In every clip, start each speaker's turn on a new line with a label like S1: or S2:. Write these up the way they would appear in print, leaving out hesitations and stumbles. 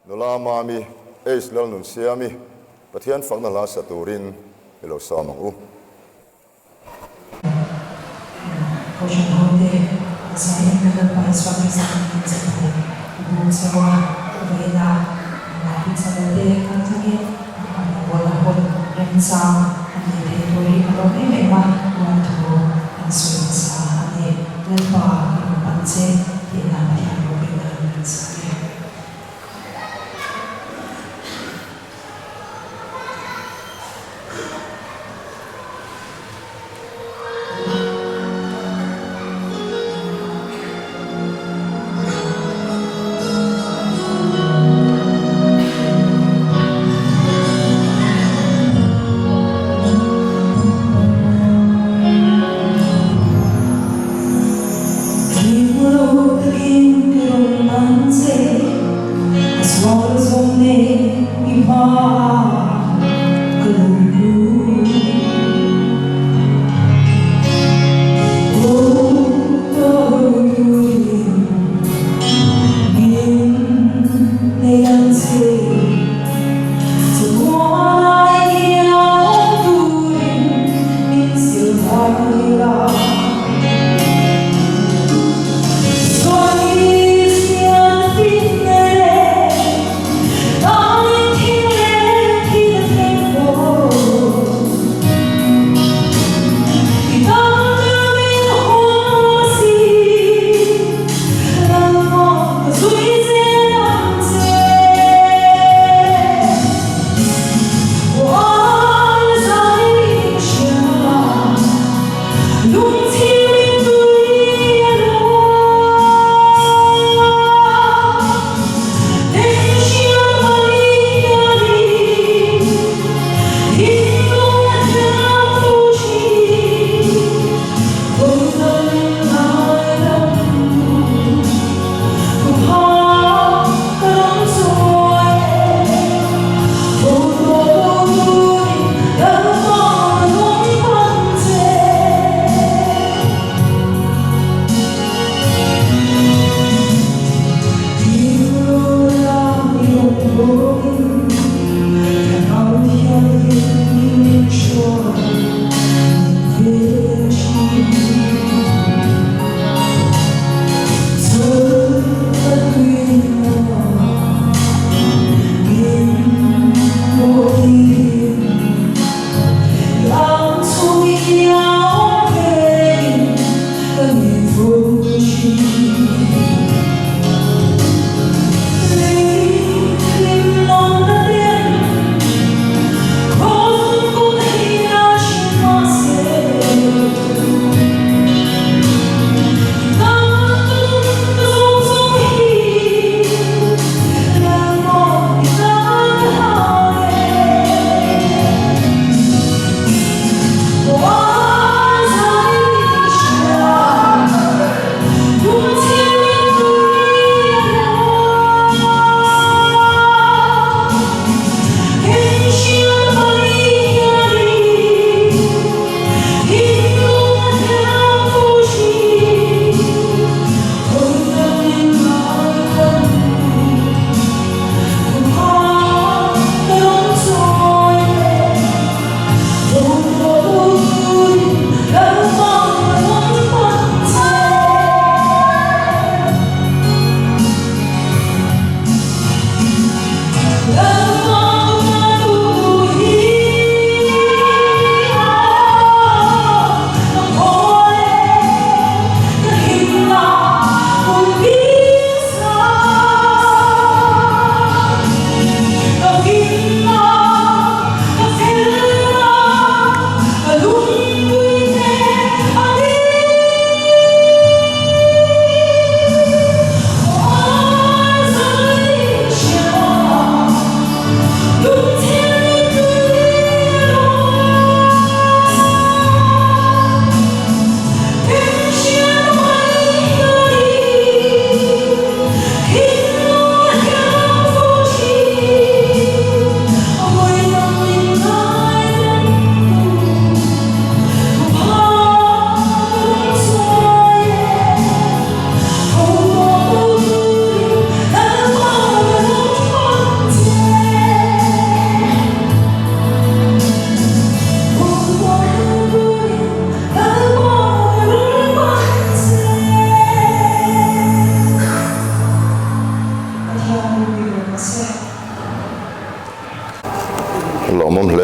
S1: Nula Mami, Ace Lalnunsiami, Pathian fakna hla sa turin i lo sawm ang u.
S2: Kohhran hote a zain ka Lalpa Isua Krista hmingin chawhnu ka buk chho a, vawiina Ngaihi Channel te kaltlangin an rawngbawlna hun remchang a nei thei tur hi ka lawm em em a, lawmthu kan sawi hmasa a ni. Lalpa ka rawn pan che tihna Pathian ropuina kan sa e.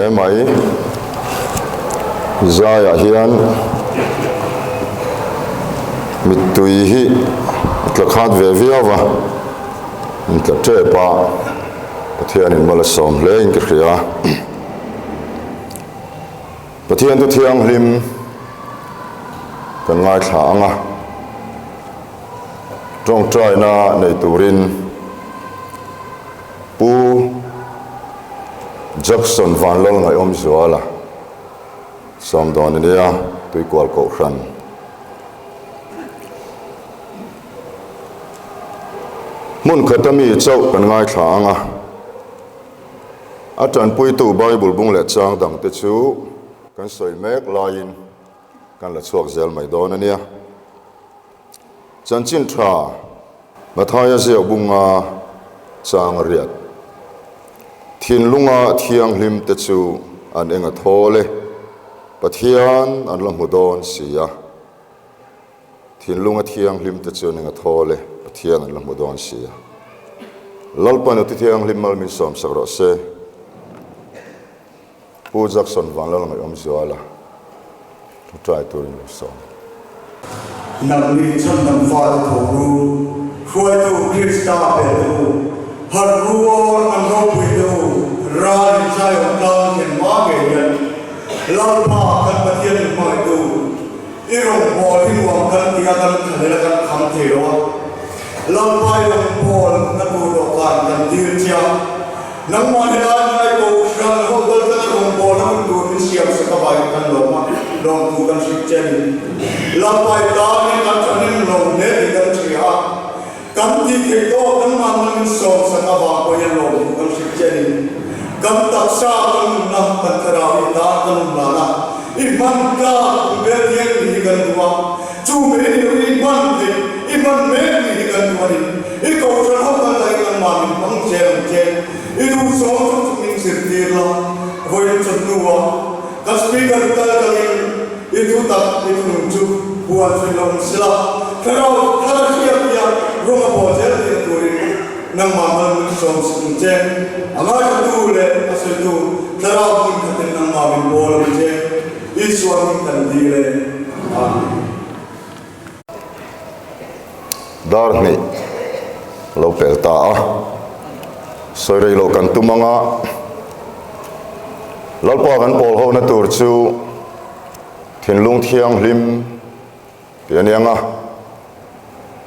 S1: hle mai. Zaiah hian mittui hi a tla khat ve viau va, an tla tep a, Pathianin mal a sawm hle in ka hria. Pathian chu thianghlim kan ngaithla ang a, tawngtaina nei turin Pu Jackson Vanlalngaihawmzuala sawm dawn a nia, Tuikual Kohhran. Hmun khata mi chauh kan ngaithla ang a, a tanpuitu Bible bung leh chang dangte chu kan sawi mek laiin kan la chhuak zel mai dawn a nia. Chanchin tha Mathaia ziak bunga chang riat thinlunga thianghlim te chu an eng a thawl e, Pathian an la hmu dawn si a. Thinlunga thianghlim te chu an eng a thawl e, Pathian an la hmu dawn si a. Lalpa nu ti thianghlim mal min sawmsak rawh se. Pu Jackson Vanlalngaihawmzuala thu try turin lo sawm.
S3: Nangni chhandam fate tho ru, hruaitu Krista pe te u, harh ru aw an ropui te u, ral in Zion tlang thlen hma ngei hian Lalpa kan Pathian in hmangaihtu, i rawngbâwl hi nuam kan ti a kan thlahlel a kan kham thei lo a, Lalpa i rawngbâwl na tur dawhkan kan dil che a. Nangmah helai ngai ko hran ho kal tlang a rawngbâwl a hun tur min siam sak avangin kan lawm a, lawmthu kan hrilh che a ni. Lalpai tanin kan ṭhahnem lo hle tih kan hria a, kan tih theih tawk nangmah hmang min sawm sak avang pawh hian lawmthu kan hrilh che a ni. Kan taksa kan nunna, kan thlarau hi tan kan awm dan a, i hman tlak bel thiang tih hi kan duh a, chu mai ni loin i hman theih, i hman mek tih hi kan duh a ni. I kohhran ho kan daih nangmah min hmang che ang che, i duhzawng chu chu min zirtir la, vawiin chawhnuah ka speaker kal tangin i thu tak i thunun chu huan chhui lo ang sila, thlarau thar a hriat hian rawng a baw zel tih turin nangmah mal min sawm sak ang che, a ngaithatu leh a sawitu thlarau hmun khatin nangmah min bawl ang che, Isua hming kan dil e. Amen.
S1: Dar hnih lo pel ta a, sawi rei loh kan tum anga Lalpa kan pawl hona tur chu thinlung thianghlim tih a ni ang a,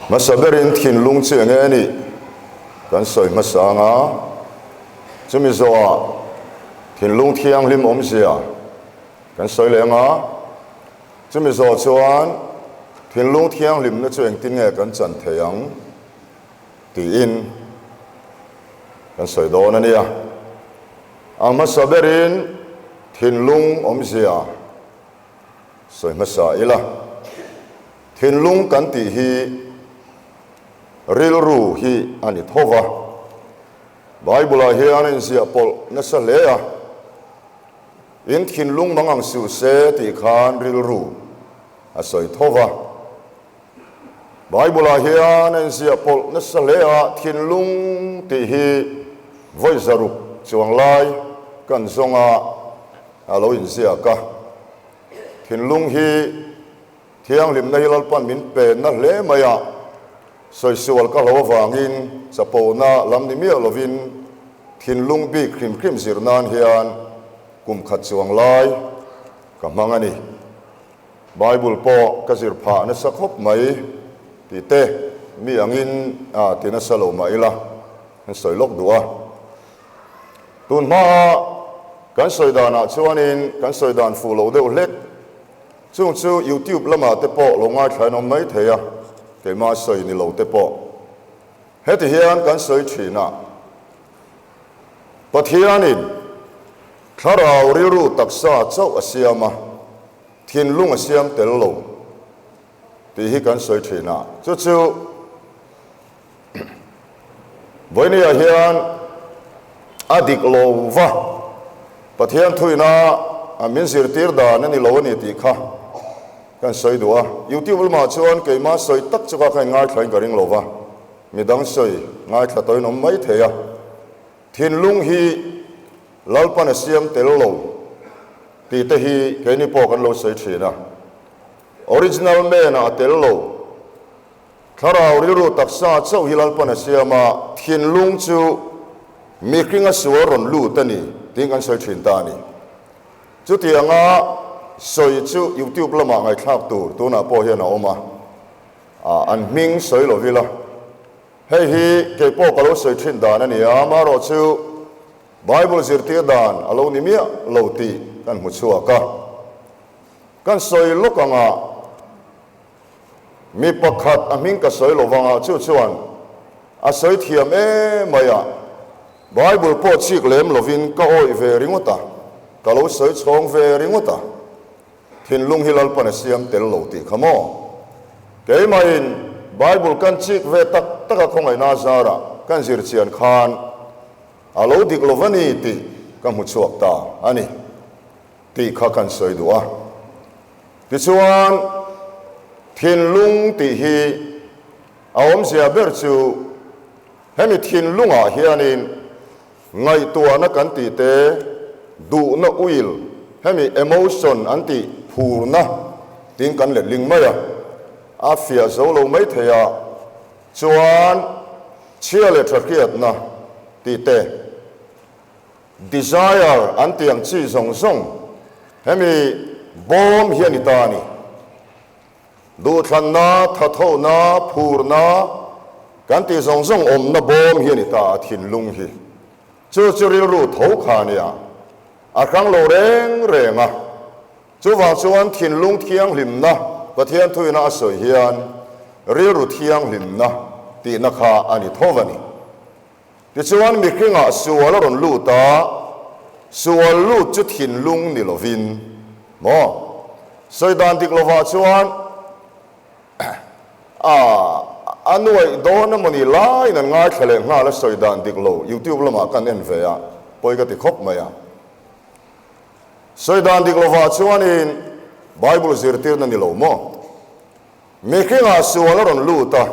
S1: hmasa berin thinlung chu eng nge a nih kan sawi hmasa anga chumi zawhah thinlung thianghlim awmzia kan sawi leh anga. Chumi zawh chuan thinlung thianghlimna chu engtin nge kan chan thei ang tiin kan sawi dawn a nia. A hmasa berin thinlung awmzia sawi hmasa ila. Thinlung kan tih hi rilru hi a ni tho va. Bible-ah hian a inziah pawlh nasa hle a. In thinlung mang ang suh se tih khan rilru a sawi tho va. Bible-ah hian a inziah pawlh nasa hle a, thinlung tih hi vawi zaruk chuang lai kan zawng a, a lo inziak a. Thinlung hi thianghlimna hi Lalpan min penna hle mai a, sawisual ka hlo avangin chapona lam ni miah lovin Thinlung bik hrim hrim zir nan hian kum khat chuang lai ka hmang a ni. Bible pawh ka zir phah nasa khawp mai tih te mi angin a ti nasa lo mah ila kan sawi lawk duh a. Tun hmaa kan sawi danah chuanin kan sawi dan fuh lo deuh hlek. Chung chu YouTube lamah te pawh lo ngaithla in awm mai thei a, keimah sawi ni lo te pawh. Heti hian kan sawi thin a, Pathianin thlarau rilru taksa chauh a siam a, thinlung a siam tel lo tih hi kan sawi thin a, chu chu vawinia hian a dik lo va, Pathian thuina min zirtir dan a ni lo a ni tih kha Kan sawi duh a, YouTube lamah chuan keimah sawi tak chu ka kha in ngaithlain ka ring lo va, midang sawi ngaithla tawhin awm mai thei a. Thinlung hi Lalpan a siam tel lo. tih te hi keini pawh kan lo sawi thin a. Original man ah a tel lo. Thlarau rilru taksa chauh hi Lalpan a siam a, thinlung chu mihringa sual rawn lut a ni tiin kan sawi thin ta a ni. Chutianga sawi chu YouTube lamah ngaihthlak tur tunah pawh hian a awm a, an hming sawi lo ila. Hei hi kei pawh ka lo sawi thin dan a ni a, amaherawh chu Bible zirtir dan a lo ni miah lo tih kan hmu chhuak a. Kan sawi lawk anga mi pakhat a hming ka sawi lo vanga chu chuan a sawi thiam em mai a, Bible pawh chik lem lovin ka awih ve ringawt a, ka lo sawi chhawng ve ringawt a, thinlung hi Lalpan a siam tel lo tih kha maw? Keimahin Bible kan chik ve tak tak a khawngaihna zarah kan zir chian khan a lo dik lo va ni tih ka hmu chhuak ta a ni. Tih kha kan sawi duh a. Tichuan, thinlung tih hi a awmzia ber chu hemi thinlungah hianin ngaihtuahna kan tih te, duhna uil, hemi emotion an tih phurna tiin kan letling mai a, a fiah zo lo mai thei a. Chuan, chhia leh tha hriatna tih te. Desire an tih ang chi zawng zawng hemi bawm hi a ni ta a ni. Duhthlanna, thathona, phurna kan tih zawng zawng awmna bawm hi a ni ta a thinlung hi. Chu chu rilru tho kha a nia. A hrang lo reng reng a. Chuvang chuan thinlung thianghlimna Pathian thuina a sawi hian rilru thianghlimna tihna kha a ni tho a ni. Tichuan mihringah sual a rawn lut a, sual lut chu thinlung ni lovin maw? Sawi dan dik lovah chuan a a nuaih dawn emaw ni laiin an ngaithla leh nghal a sawi dan dik lo YouTube lamah kan en ve a, pawi ka ti khawp mai a. Sawi dan dik lovah chuanin Bible zirtirna ni lo maw? Mihringah sual a rawn lut a.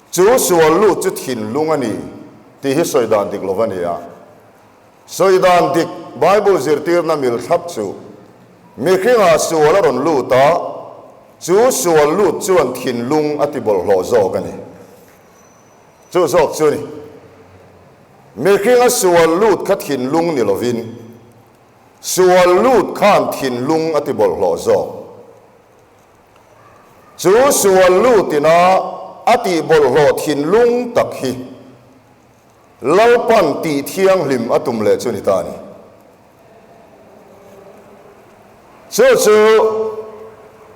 S1: Chu sual lut chu thinlung a ni tih hi sawi dan dik lo a ni a. Sawi dan dik Bible zirtirna mil thlap chu mihringah sual a rawn lut a, chu sual lut chuan thinlung a ti bawlhhlawh zawk a ni. Chu zawk chu a ni. Mihringa sual lut kha thinlung ni lovin, sual lut khan thinlung a ti bawlhhlawh zawk. Chu sual lutina a tih bawlhhlawh thinlung tak hi Lalpan tih thianghlim a tum leh chu ni ta a ni. Chu chu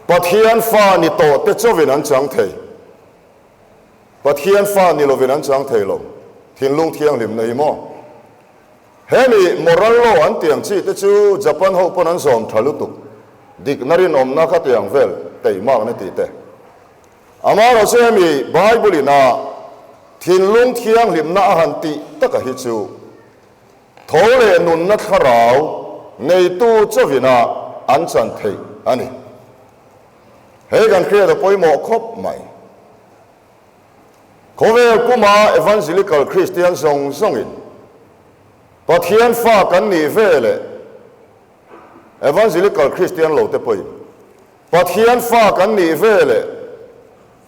S1: Pathian fa ni tawh te chauhin an chang thei. Pathian fa ni lovin an chang thei lo. Thinlung thianghlimna hi maw? Hemi moral law an tiang chi te chu Japan ho pawn an zawm tha lutuk, dikna rinawmna kha tiang vel teimakna tih te. Amaherawhchu hemi Bible in a thinlung thianghlimna a han tih taka hi chu tho leh nunna thlarau neitu chauhin a an chan theih a ni. Hei kan hriat a pawimawh khawp mai. Khawvel puma Evangelical Kristian zawng zawngin Pathian fa kan nih ve leh Evangelical Kristian lo te pawhin Pathian fa kan nih ve leh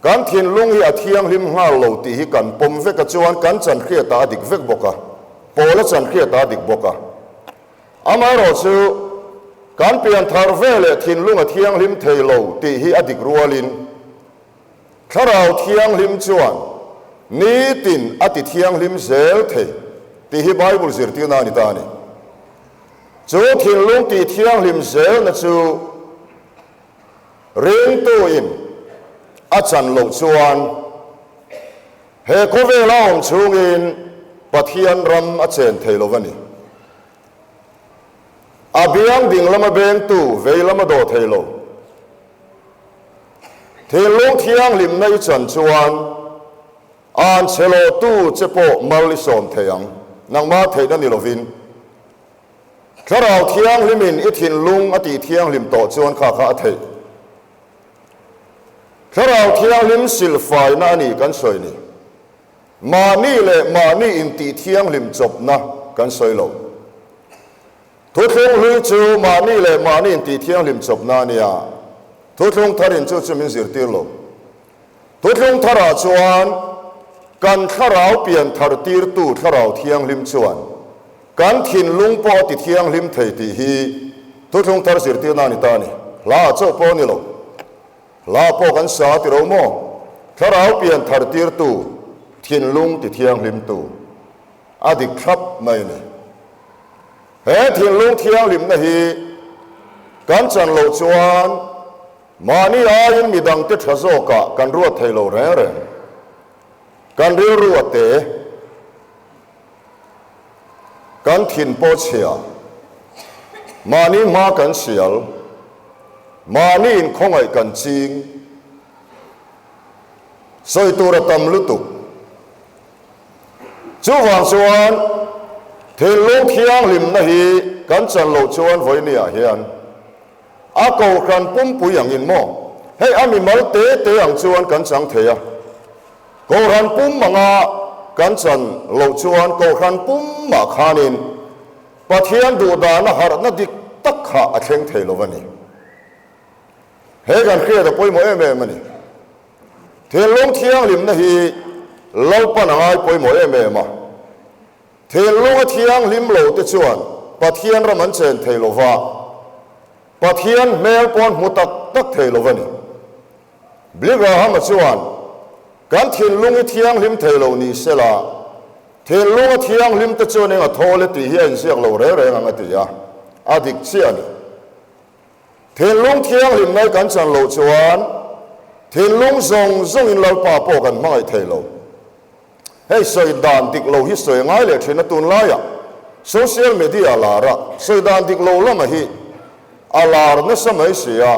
S1: kan thinlung hi a thianghlim nghal lo tih hi kan pawm vek a chuan kan chan hriatah a dik vek bawk a, Paula chan hriatah a dik bawk a. Amaherawhchu kan pianthar ve leh thinlung a thianghlim thei lo tih hi a dik rualin Thlarau Thianghlim chuan nitin a ti thianghlim zel thei tih hi Bible zirtirna a ni ta a ni. Chu thinlung tih thianghlim zelna chu ringtuin a chan loh chuan he khawvela awm chhungin Pathian ram a chen thei lo a ni. A biang ding lama bengtu vei lama dawh thei lo. Thinlung thianghlimna i chan chuan an chhe lawhtu che pawh mal i sawm thei ang. Nangmah theihna ni lovin Thlarau Thianghlimin i thinlung a tih thianghlim tawh chuan kha kha a theih. Thlarau Thianghlim silfaina a ni kan sawi ni. Mahni leh mahni intih thianghlim chawpna kan sawi lo. Thuthlung hlui chu mahni leh mahni intih thianghlim chawpna a nia. Thuthlung tharin chu chu min zirtir lo. Thuthlung tharah chuan kan thlarau pian thar tirtu thlarau thianghlim chuan kan thinlung pawh a ti thianghlim thei tih hi thuthlung thar zirtirna a ni ta a ni. Hla ah chauh pawh a ni lo. Hla pawh kan sa ti ro maw? Thlarau pian thar tirtu thinlung ti thianghlimtu a dik thlap mai a ni. He thinlung thianghlimna hi kan chan loh chuan mahni aiin midangte tha zawkah kan ruat thei lo reng reng. Kan rilru a te, kan thin pawh chhia, mahni hma kan sial, mahni inkhawngaih kan ching, sawi tur a tam lutuk. Chuvang chuan thinlung thianghlimna hi kan chan loh chuan vawinia hian a kohhran pumpui angin maw hei a mimal te te ang chuan kan chang thei a, kohhran pum anga kan chan loh chuan kohhran pumah khanin Pathian duhdana harhna dik tak kha a thleng thei lo a ni. He kan hriat a pawimawh em em a ni. Thinlung thianghlimna hi Lalpan a ngai pawimawh em em a. Thinlung a thianghlim lo te chuan Pathian ram an chen thei lo va, Pathian hmel pawh an hmu tak tak thei lo a ni. Billy Graham-a chuan, Kan thinlung hi thianghlim thei lo ni sela, thinlung a thianghlim te chuan eng a thawl e tih hi a inziak lo reng reng ang a ti a, a dik chiah a ni. Thinlung thianghlim ngai kan chan loh chuan thinlung zawng zawngin Lalpa pawh kan hmangaih thei lo. Hei sawi dan dik lo hi sawi ngai leh thin a tunlaiah social media lar a sawi dan dik lo lama hi a lar nasa mai si a,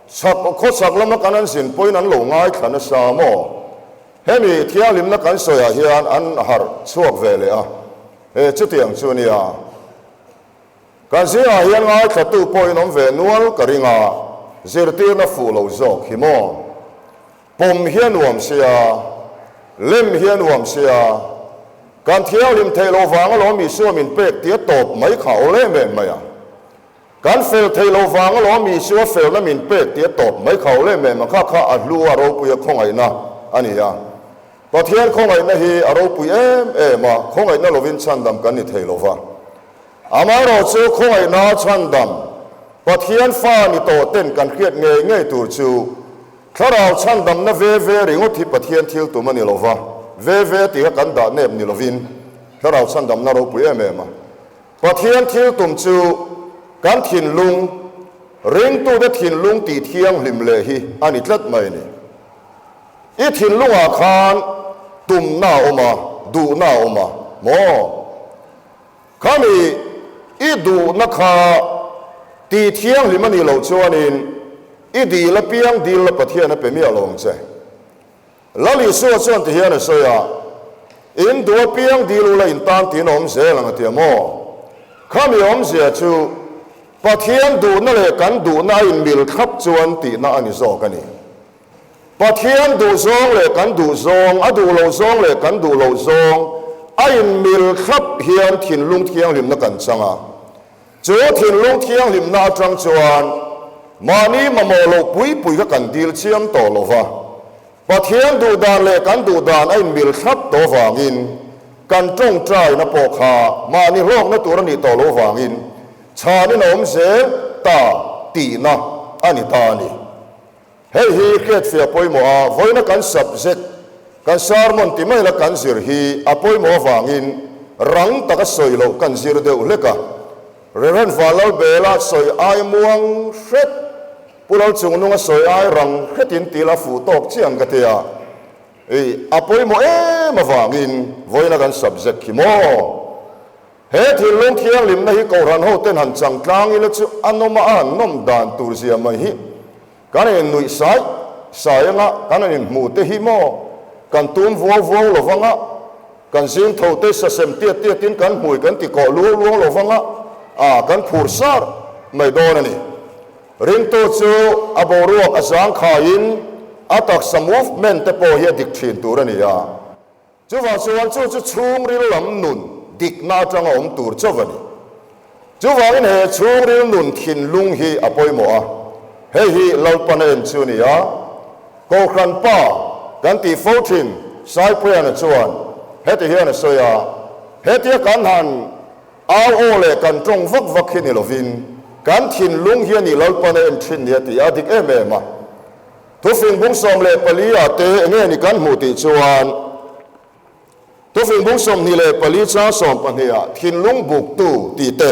S1: chhak khawchhak lama kan an zin pawhin an lo ngaithla nasa maw? Hemi thianghlimna kan sawiah hian an harh chhuak ve leh a, he chutiang chu nia. Kan zingah hian ngaithlatu pawhin awm ve nual ka ring a, zirtirna fuh lo zawk hi maw? Pawm hi a nuam sia, lem hi a nuam sia, kan thianghlim theih loh vang alawm Isua min pek tia tawp mai kha awl em em mai a. Kan fel theih loh vang alawm Isua felna min pek tia tawp mai kha awl em em a, kha kha a hlu a ropui a khawngaihna a ni a. Pathian khawngaihna hi a ropui em em a, khawngaihna lovin chhandam kan ni thei lo va. Amaherawhchu khawngaihna chhandam Pathian fa ni tawh ten kan hriat ngei ngei tur chu Thlarau chhandamna ve ve ringawt hi Pathian thil tum a ni lo va, ve ve tih kha kan dah nep ni lovin Thlarau chhandamna ropui em em a. Pathian thil tum chu kan thinlung, ringtute thinlung tih thianghlim leh hi a ni tlat mai a ni. I thinlungah khan tumna a awm a, duhna a awm a maw? Khami i duhna kha tih thianghlim a nih loh chuanin i dil apiang dil la Pathian a pe miah lo ang che. Lal Isua chuan ti hian a sawi a, In duh apiang dil ula in tan tiin a awm zel ang a ti a maw? Khami awmzia chu Pathian duhna leh kan duhna a inmil thlap chuan tihna a ni zawk a ni. Pathian duh zawng leh kan duh zawng, a duh loh zawng leh kan duh loh zawng a inmil thlap hian thinlung thianghlimna kan chang a. Chu thinlung thianghlimna atang chuan mahni mamawh loh pui pui kha kan dil chiam tawh lo va. Pathian duh dan leh kan duh dan a inmil thlap tawh vangin kan tawngtaina pawh kha mahni hlawkna tur a nih tawh loh vangin chhanin a awm zel ta tihna a ni ta a ni. Hei hi hriatfiah pawimawh a, vawiina kan subject, kan sermon ti mai la kan zir hi a pawimawh avangin rang taka sawi loh kan zir deuh hlek a. Rev. Vanlalbela sawi ai muang hret, Pu Lalchungnunga sawi ai rang hretin til a fuh tawk chiah ang ka ti a. Ei, a pawimawh em avangin vawiina kan subject hi maw? He thinlung thianghlimna hi Kohhran hoten han chang tlang ila chu a nawm a, a han nawm dan tur zia mai hi kan in nuih sai sai anga kan han inhmuh te hi maw kan tum vuau vuau lo vanga kan zing tho te sasem tiat tiatin kan hmui kan ti kawh luau luau lo vanga a kan phur sar mai dawn a ni. Ringtu chu a boruak a zangkhaiin a taksa movement te pawh hi a dik thin tur a ni a. Chuvang chuan chu chu chhungril lam nun dikna atanga awm tur chauh a ni. Chuvangin he chhungril nun thinlung hi a pawimawh a, hei hi Lalpan a en chu a ni a. Kohhran pa kan tih fo thin Cyprian-a chuan heti hian a sawi a, Hetia kan han au aw leh kan tawng vak vak hi ni lovin kan thinlung hi a ni Lalpan a en thin ni a ti a, dik em em a. Thufing bung 14 ah te enge ni kan hmuh tih chuan, Thufing bung 24 chang 12 ah thinlung buktu tih te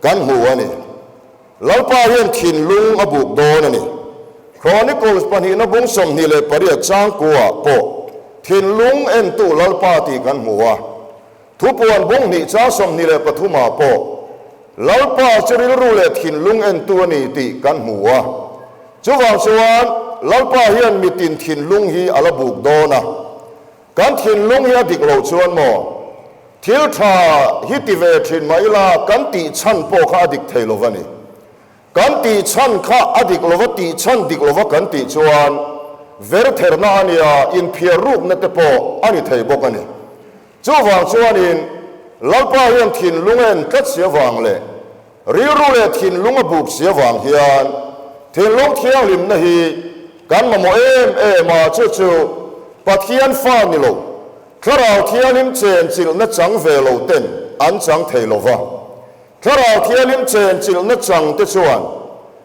S1: kan hmu a ni. Lalpa hian thinlung a buk dawn a ni. Chronicles pahnihna bung 28 chang kuah pawh thinlung entu Lalpa tih kan hmu a. Thupuan bung hnih chang 23 ah pawh Lalpa chu rilru leh thinlung entu a ni tih kan hmu a. Chuvang chuan Lalpa hian mitin thinlung hi a la buk dawn a. Kan thinlung hi a dik loh chuan maw? Thil tha hi ti ve thin mah ila kan tih chhan pawh kha a dik thei lo va ni. Kan tih chhan kha a dik lova tih chhan dik lova kan tih chuan vertherna a nia, inphiar rukna te pawh a ni thei bawk a ni. Chuvang chuanin Lalpa hian thinlung a en tlat si avang leh Rilru leh thinlung a buk si avang hian thinlung thianghlimna hi kan mamawh em em a, chu chu Pathian fa ni lo, Thlarau Thianghlim chenchilhna chang ve lo ten an chang thei lo va. Thlarau Thianghlim chenchilhna chang te chuan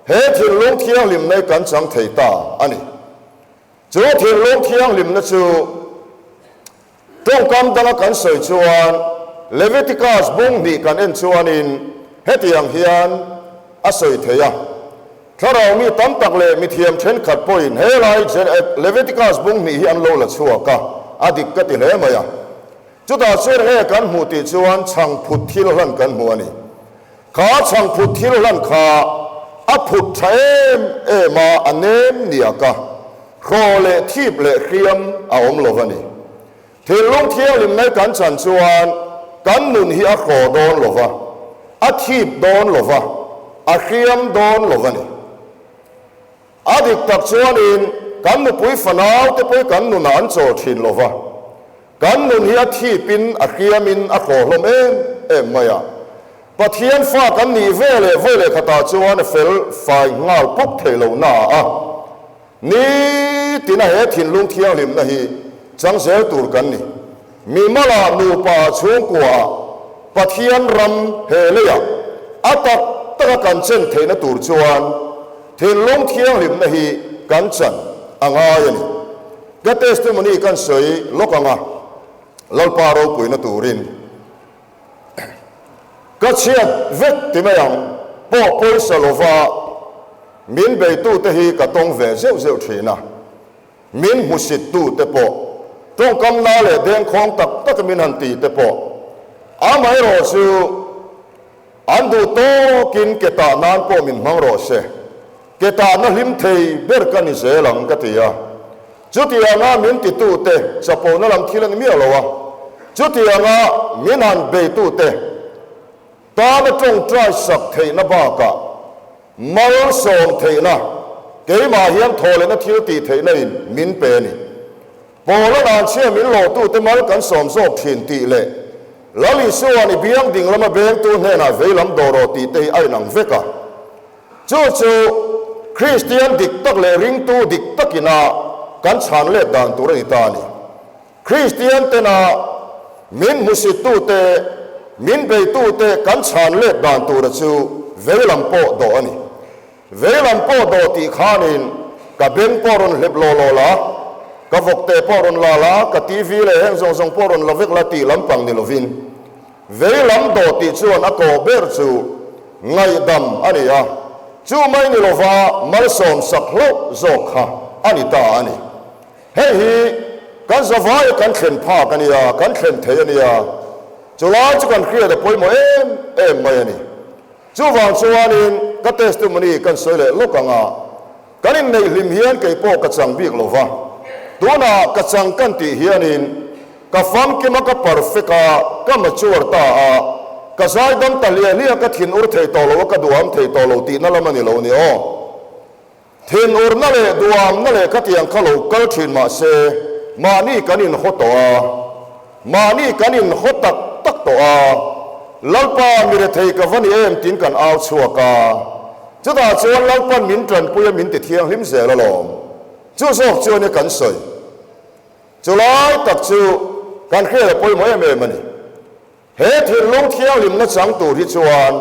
S1: he thinlung thianghlimna hi kan chang thei ta a ni. Chu thinlung thianghlimna chu Tawngkam danga kan sawi chuan Leviticus bung hnih kan en chuanin hetiang hian a sawi thei a, Thlarau mi tam tak leh mithiam thenkhat pawhin he lai Leviticus bung hnih hi an lo la chhuak a, a dik ka ti hle mai a. Chutah chuan he kan hmuh tih chuan chhangphut thil hlan kan hmu a ni. Kha chhangphut thil hlan kha a phut tha em em a, a nem niak a, hraw leh thip leh hriam a awm lo va ni. Thinlung thianghlim ngai kan chan chuan kan nun hi a hraw dawn lo va, a thip dawn lo va, a hriam dawn lo va ni. A dik tak chuanin kan nupui fanau te pawh hi kan nunah an chawl thin lo va, kan nun hi a thipin a hriamin a hraw hlawm em em mai a. Pathian fa kan nih ve leh vawi leh khatah chuan a fel fai nghal pup thei lo na a, nitina he thinlung thianghlimna hi chang zel tur kan ni. Mimala nupa chhungkuaah Pathian ram he leiah a tak taka kan chen theihna tur chuan Thinlung thianghlimna hi kan chan a ngai a ni. Ka testimony kan sawi lawk ang a, Lalpa ropuina turin ka chhiat vek ti mai ang pawh pawisa lova min beitute hi ka tawng ve zeuh zeuh thin a, min hmusittute pawh tawngkamna leh dengkhawng tak taka min han ti te pawh amaherawh chu An duh tawkin ke tah nan pawh min hmang rawh se, ke tahna hlim thei ber ka ni zel ang ka ti a. Chutianga min titute chapona lam thil a ni miah lo a, chutianga min han beitute tana tawngtai sak theihna bakah malsawm theihna keimah hian thawhlehna thil tih theihna in min pe a ni. Paula nanchhia min lawhtute mal kan sawm zawk thin tih leh Lal Isua'n i biang ding lama bengtu hnenah vei lam dawh rawh tih te hi a inang vek a. Chu chu Kristian dik tak leh ringtu dik takina kan chhan let dan tur a ni ta a ni. Kristian tena min hmusittute, min beitute kan chhan let dan tura chu vei lam pawh dawh a ni. Veilam pawh dawh tih khanin ka beng pawh rawn hlep law law la, ka vawkte pawh rawn la la, ka TV leh heng zawng zawng pawh rawn la vek la tih lampang ni lovin, veilam dawh tih chuan a kawh ber chu ngaihdam a ni a, chu mai ni lova malsawm sak hlauh zawk kha a ni ta a ni. Hei hi kan zavaia kan thlen phak a nia, kan thlen thei a nia, chulai chu kan hriat a pawimawh em em mai a ni. Chuvang chuanin ka testimony kan sawi leh lawk ang a, kan inneih hlim hian kei pawh ka chang bik lo va, tunah ka chang kan tih hianin ka famkim a, ka perfect a, ka mature ta a, ka zaidam ta hliah hliah, ka thinur thei tawh lo a, ka duham thei tawh lo tihna lam a ni lo ni aw. Thinurna leh duamna leh khatiang kha lo kal thin mah se, mahni kan inhaw tawh a, mahni kan inhaw tak tak tawh a. Lalpa, mi rethei ka va ni em tiin kan au chhuak a. Chutah chuan Lalpan min tanpui a min ti thianghlim zel alawm. Chu zawk chu a nia kan sawi. Chu lai tak chu kan hriat a pawimawh em em a ni. He thinlung thianghlimna chang tur hi chuan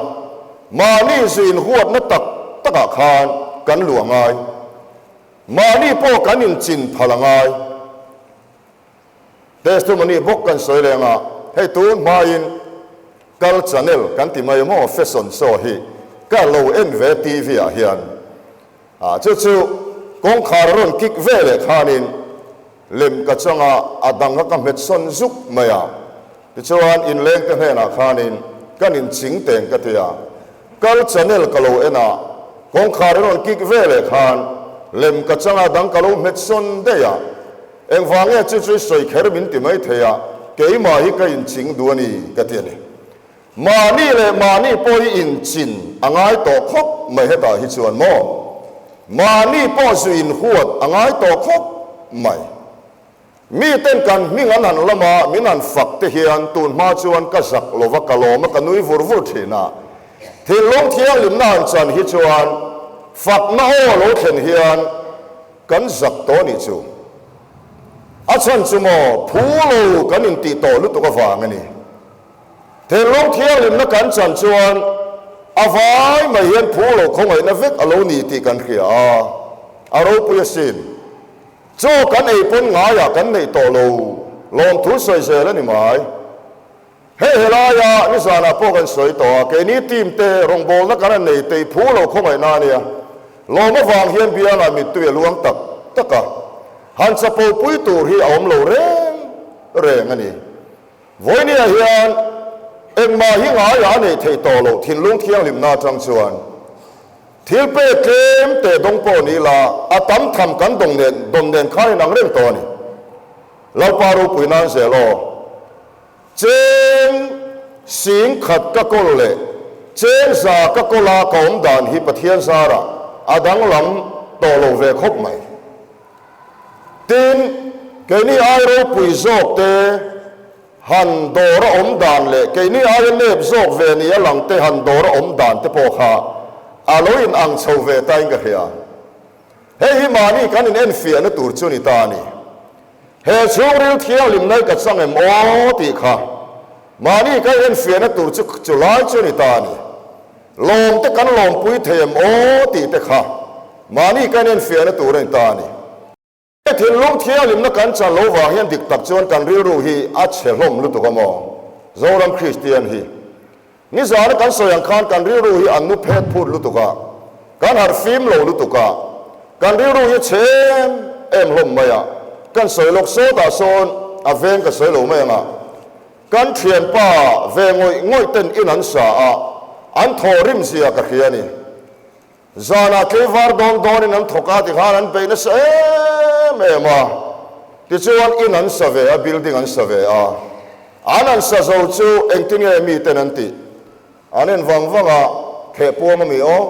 S1: mahni zu inhuatna tak takah khan kan luah ngai. Mahni pawh kan inchin phal a ngai. Testimony bawk kan sawi leng a, hei tun hmain kal channel kan ti mai maw fashion show hi ka lo en ve TV ah hian ah chu chu kawngkhar a rawn kick ve leh khanin lem ka chang a, a dang kha ka hmet sawn zuk mai a, tichuan inleng te hnenah khanin kan inching teng ka ti a, kal channel ka lo en a, kawngkhar a rawn kick ve leh khan lem ka chang a, dang ka lo hmet sawn daih a. Engvang nge chu chu i sawi kher min ti mai thei a, keimah hi ka inching duh a ni ka ti a ni. Mahni leh mahni pawh hi inchin a ngai tawh khawp mai hetah hi chuan maw? Mahni pawh zu inhuat a ngai tawh khawp mai. Miten kan hming an han lam a, min han fak te hian tun hma chuan ka zak lo va, ka lawm a, ka nui vur vur thin a. Thinlung thianghlimna han chan hi chuan fakna aw lo thlen hian Kan zak tawh nih chu. A chhan chu maw, phu lo kan intih tawh lutuk avang a ni. Thinlung thianghlimna kan chan chuan a vai mai hian phu lo khawngaihna vek a lo ni tih kan hria a, a ropui asin. Chaw kan ei pawn ngaiah kan neih tawh lo, lawmthu sawi zel a ni mai. Hei helaia nizanah pawh kan sawi tawh a, keini team te rawngbawlna kan han nei tei phu lo khawngaihna a nia. Lawm avang hian biangah mittui a luang tak tak a, han chapo pui tur hi a awm lo reng reng a ni. Vawinia hian engmah hi ngaiah a neih theih tawh loh thinlung thianghlimna atang chuan thil pek tlem teh dawng pawh ni la a tam tham kan dawng nen dawn nen khan inang reng tawh a ni. Lalpa ropui nan zel aw. Cheng sing khat ka kawl leh cheng za ka kawl a ka awm dan hi Pathian zarah a danglam tawh lo ve khawp mai. Tin, keini ai ropui zawk te han dawr a awm dan leh keini aia nep zawk ve ni a lang te han dawr a awm dan te pawh kha a lo in ang chho ve ta in ka hria. Hei hi mahni kan in enfiahna tur chu ni ta a ni. He chhungril thianghlim nai ka chang em aw tih kha mahni ka enfiahna tur chu chu lai chu a ni ta a ni. Lawm te kan lawmpui thei em aw tih te kha mahni ka enfiahna tur a ni ta a ni. He thinlung thianghlimna kan chan lo vang hian dik tak chuan kan rilru hi a chhe hlawm lutuk a maw? Zoram Kristian hi Nizana kan sawi ang khan kan rilru hi an nu phet phut lutuk a, kan harh fim lo lutuk a, kan rilru hi chhe em em hlawm mai a, kan sawi lawk sawtah sawn a veng ka sawi lo mai ang a, kan thianpa ve ngawih ngawih ten in an sa a, an thawhrim zia ka hria a ni. Zanah tleivar dawn dawnin an thawk a tikhan an beih nasa em em a, tichuan in an sa ve a, building an sa ve a. An an sa zo chu engtin nge miten an tih? An en vang vang a, kheh puam a mi aw?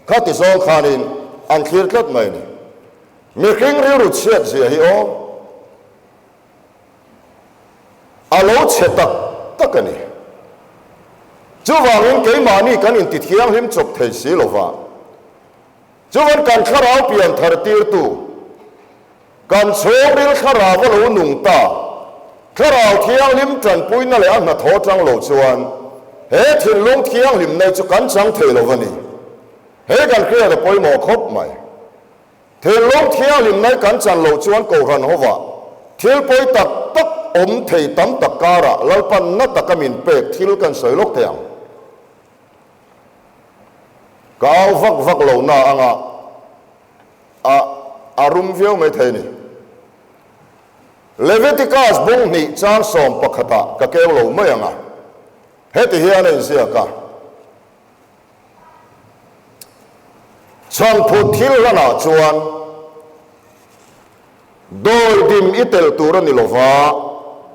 S1: Kha ti zawng khanin an thlir tlat mai a ni. Mihring rilru chhiat zia hi aw? A lo chhe tak tak a ni. Chuvangin keimahni kan inti thianghlim chawp thei si lo va. Chuvan kan thlarau pian thar tirtu, kan chhungril thlarau a lo nung ta, thlarau thianghlim tanpuina leh a hnathawh tang lo chuan he thinlung thianghlim nei chu kan chang thei lo va ni. Hei kan hriat a pawimawh khawp mai. Thinlung thianghlim nai kan chan loh chuan Kohhran hovah thil pawi tak tak awm thei tam tak karah Lalpan na taka min pek thil kan sawi lawk thei ang. Ka au vak vak lo na anga a a rum viau mai thei a ni. Leviticus bung hnih chang sawm pakhatah ka keu lo mai anga heti hian a inziak a. Chhangphut thil hlanah chuan dawidim i telh tur a ni lo va,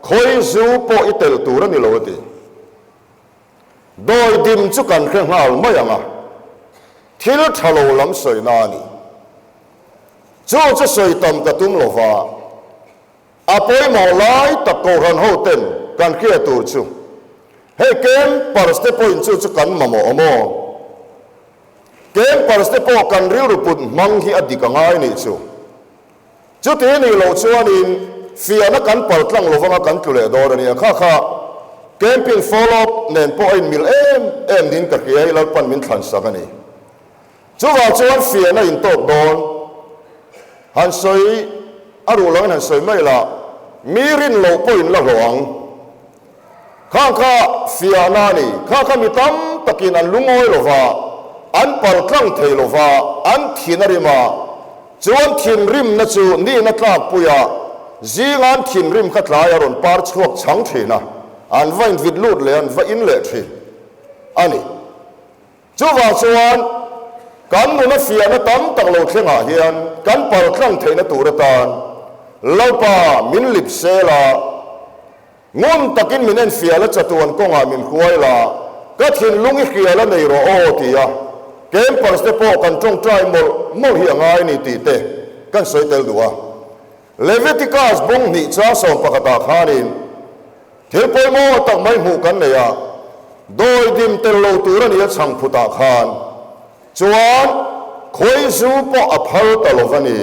S1: khawi zu pawh i telh tur a ni lo a ti. Dawidim chu kan hre nghal mai ang a, thil tha lo lam sawina a ni. Chu chu sawi tam ka tum lo va, a pawimawh lai tak Kohhran hoten kan hria tur chu. Hei campers te pawhin chu chu kan mamawh awm aw. Campers te pawh kan rilru put hmang hi a dik a ngai nih chu. Chuti a nih loh chuanin fiahna kan pal tlang lo vanga kan tlu leh dawn a nia. Kha kha camping follow up nen pawh a inmil em em niin ka hria hi Lalpan min thlan sak a ni. Chuvang chuan fiahna intawk dawn han sawi a ruh loin han sawi mai la, mi rin loh pawh in la hlawh ang. Khang kha fiahna a ni. Kha kha mi tam takin an lungawi lo va, an pal tlang thei lo va, an thin a rim a. Chuan thinrimna chu nihna tlakpuiah zinga an thinrim kha tlai a rawn par chhuak chhang thin a, an va invit lut leh an va in leh thin a ni. Chuvang chuan kan nuna fiahna tam tak lo thlengah hian kan paltlang theihna tur atan Lalpa min lip sel a, ngun takin min enfiah la chatuan kawngah min hruai la, ka thinlung i hria la nei rawh aw ti a, campers te pawh kan tawngtai mawlh mawlh hi a ngai a ni tih te kan sawi tel duh a. Leviticus bung hnih chang 11 ah khanin thil pawimawh tak mai hmuh kan nei a, dawidim tel lo tur a ni a chhang phutah khan chuan khawizu pawh a phal ta lo va ni.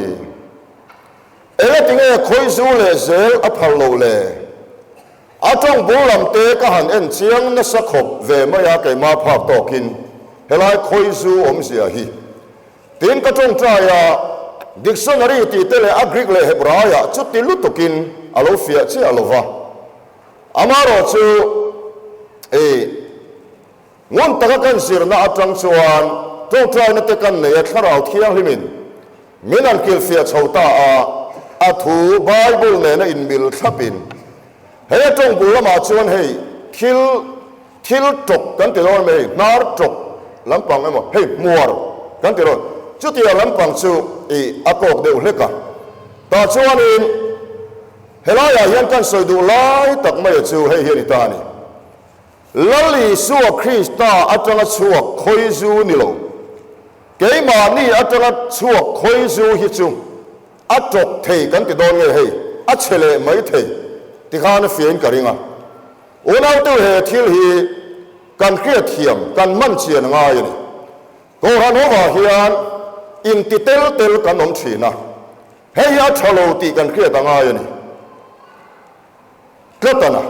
S1: Engatinge khawizu leh zel a phal loh le? A tawng bul lam te ka han en chiang nasa khawp ve mai a keimah phak tawkin helai khawizu awmzia hi. Tin, ka tawngtai a, dictionary tih te leh a Greek leh Hebraiah chuti lutukin a lo fiah chiah lo va. Amaherawh chu, i ngun taka kan zirna atang chuan tawngtaina te kan nei a, Thlarau Thianghlimin min han kilhfiah chho ta a, a thu Bible nena inmil thlapin. Hei a tawng bul lamah chuan hei thil Thil tawk kan ti dawn mai hei, hnar tawk lampang emaw hei hmuar kan ti dawn, chutia lampang chu i a kawk deuh hlek a. Tah chuanin helaiah hian kan sawi duh lai tak maia chu hei hi a ni ta a ni. Lal Isua Krista atanga chhuak khawizu ni lo, keimahni atanga chhuak khawizu hi chu a tawk thei kan ti dawn nge hei, a chhe leh mai thei tikhan a fiahin ka ring a. Unautu he thil hi kan hriatthiam, kan man chian a ngai a ni. Kohhran hovah hian inti tel tel kan awm thin a, hei hi a tha lo tih kan hriat a ngai a ni. Tlat a na.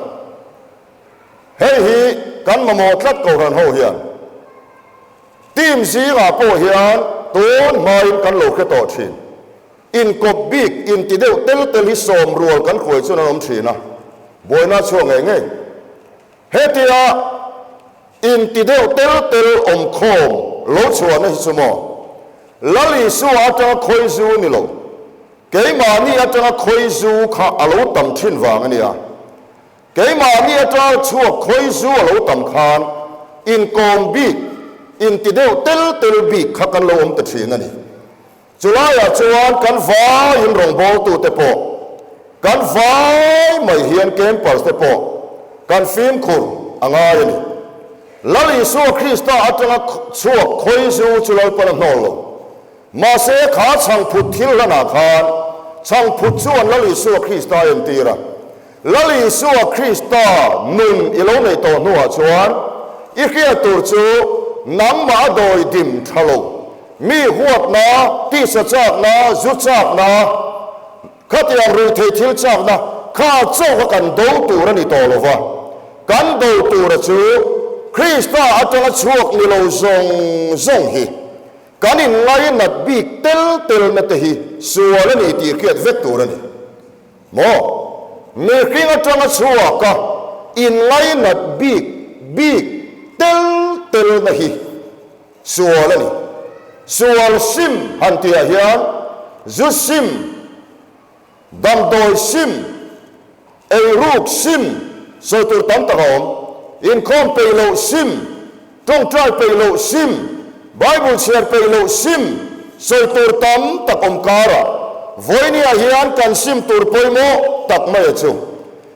S1: Hei hi kan mamawh tlat Kohhran ho hian. Team zingah pawh hian tun hmain kan lo hre tawh thin. Inkawp bik inti deuh tel tel hi sawm rual kan hruai chuan an awm thin a, buaina a chhuak ngei ngei. Hetia inti deuh tel tel awm khawm lo chhuahna hi chu maw Lal Isua atanga khawizu ni lo, keimahni atanga khawizu kha a lo tam thin vang a nia. Keimahni atanga chhuak khawizu a lo tam khan inkawm bik inti deuh tel tel bik kha kan lo awm ta thin a ni. Chulaiah chuan kan vaiin rawngbawltute pawh, kan vai mai hian campers te pawh kan fimkhur a ngai a ni. Lal Isua Krista atanga chhuak khawizu chu Lalpan a hnawl lo. Mahse kha chhangphut thil hlanah khan chhangphut chuan Lal Isua Krista a entir a. Lal Isua Krista nun i lo neih tawh hnuah chuan i hriat tur chu nangmah a dawi dim tha lo, mi huatna, tisa chakna, zu chakna, khatiang ruihtheih thil chakna kha chaw kha kan do tur a ni tawh lo va, kan do tura chu Krista atanga chhuak ni lo zawng zawng hi kan inngainat bik tel telna te hi sual a ni tih hriat vek tur a ni. Maw? Mihring atanga chhuak a inngainat bik bik tel telna hi sual a ni. Sual sim han tihah hian zu sim, damdawi sim, eiruk sim sawi tur tam tak a awm. Inkhawm peih loh sim, tawngtai peih loh sim, Bible chhiar peih loh sim sawi tur tam tak awm karah vawinia hian kan sim tur pawimawh tak mai a chu.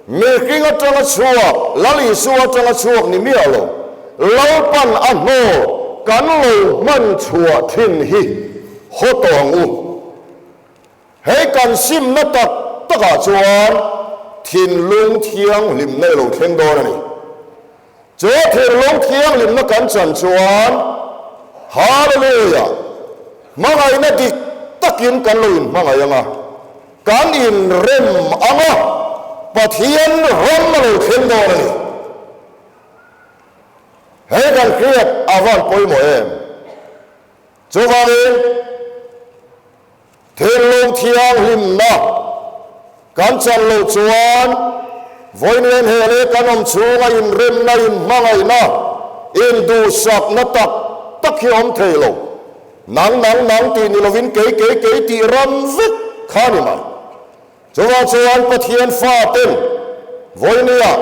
S1: Mihring atanga chhuak, Lal Isua atanga chhuak ni miah lo, Lalpan a hnawl kan lo hman chhuah thin hi haw tawh ang u. Hei kan simna tak takah chuan thinlung thianghlimna i lo thleng dawn a ni. Chu thinlung thianghlimna kan chan chuan Hallelujah! Hmangaihna dik takin kan lo inhmangaih ang a, kan inrem ang a, Pathian ram a lo thleng dawn a ni. Hei kan hriat a van pawimawh em? Chuvangin thinlung thianghlimna kan chan loh chuan vawiin he leh kan awm chhunga inremna, inhmangaihna, induhsakna tak tak hi awm thei lo. Nang, nang, nang tih ni lovin kei, kei, kei tih ram vek kha ni mai. Chuvang chuan Pathian faten vawinia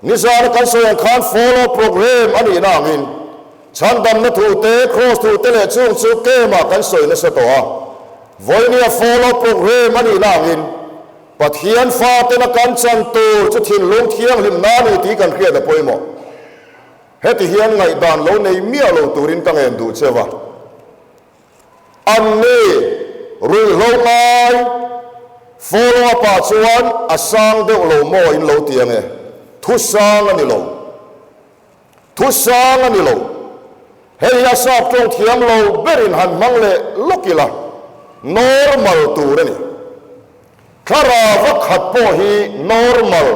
S1: nizana kan sawi ang khan follow program a nihna angin chhandamna thute, Kraws thute leh chung chu camp-ah kan sawi nasa tawh a. Vawinia follow program a nihna angin Pathian fatena kan chan tur chu thinlung thianghlimna a ni tih kan hriat a pawimawh. Heti hian ngaihdan lo nei miah lo turin ka ngen duh cheu a. Anni ruihhlo ngai follow up ah chuan a sang deuh lo maw in lo ti ange, thu sang a ni lo. Thu sang a ni lo. Hei hi a sap tawng thiam lo berin han hmang leh lawk ila, normal tur a ni. Thlarau a khat pawh hi normal,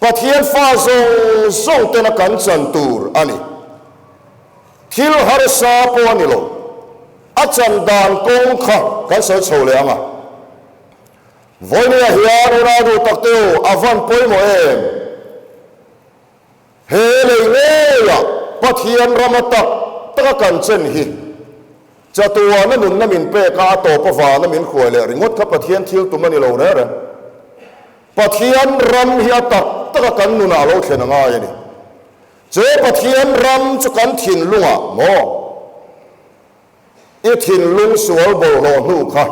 S1: Pathian fa zawng zawng tena kan chan tur a ni. Thil harsa pawh a ni lo. A chan dan kawng kha kan sawi chho leh ang a. Vawinia hian unau duh tak te u, a van pawimawh em? He lei ngeia Pathian rama tak taka kan chen hi chatuana nunna min pek a, a tawp avana min hruai leh ringawt kha Pathian thil tum a ni lo reng reng. Pathian ram hi a tak taka kan nunah a lo thlen a ngai a ni. Chu Pathian ram chu kan thinlungah maw? I thinlung sual bawlhhlawh hnu kha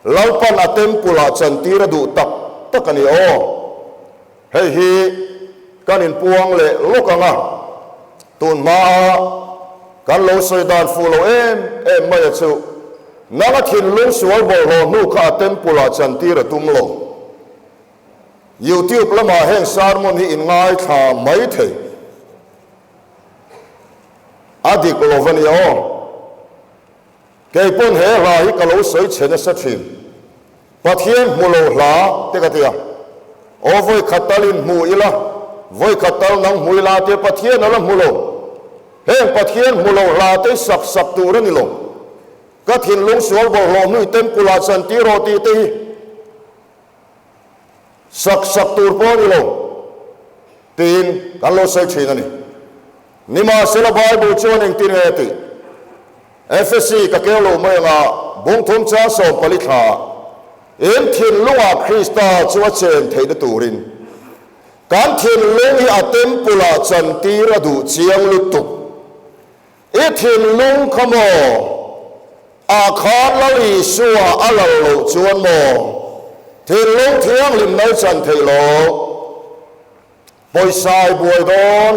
S1: Lalpan a temple ah chantir a duh tak tak a ni aw. Hei hi kan inpuang leh lawk ang a, tun hmaa kan lo sawi dan fuh lo em em mai a chu nang a thinlung sual bawlhhlawh hnu kha a temple ah chantir a tum lo. YouTube lamah heng sermon hi in ngaithla mai thei. A dik lo va nia aw. Kei pawn he hla hi ka lo sawi chhe nasa thin. Pathian hmu lo hla te ka ti a. Aw vawi khat tal in hmu ila, vawi khat tal nang hmu ila tia Pathian a la hmu lo. Heng Pathian hmu lo hla te hi sak sak tur a ni lo. Ka thinlung sual bawlhhlawh hnui temple ah chan tir rawh tih te hi Sak sak tur pawh a ni lo tiin kan lo sawi thin a ni. Nimahsela Bible chuan engtin nge a tih? Efesi ka keu lo mai anga bungthum chang 14 thlaah, In thinlungah Krista chu a chen theihna turin kan thinlung hi a temple-ah chantir a duh chiang lutuk. I thinlung kha maw? Ah khan Lal Isua a lal loh chuan maw? Thinlung thianghlim nai chan theih lo. Pawisa i buai dawn.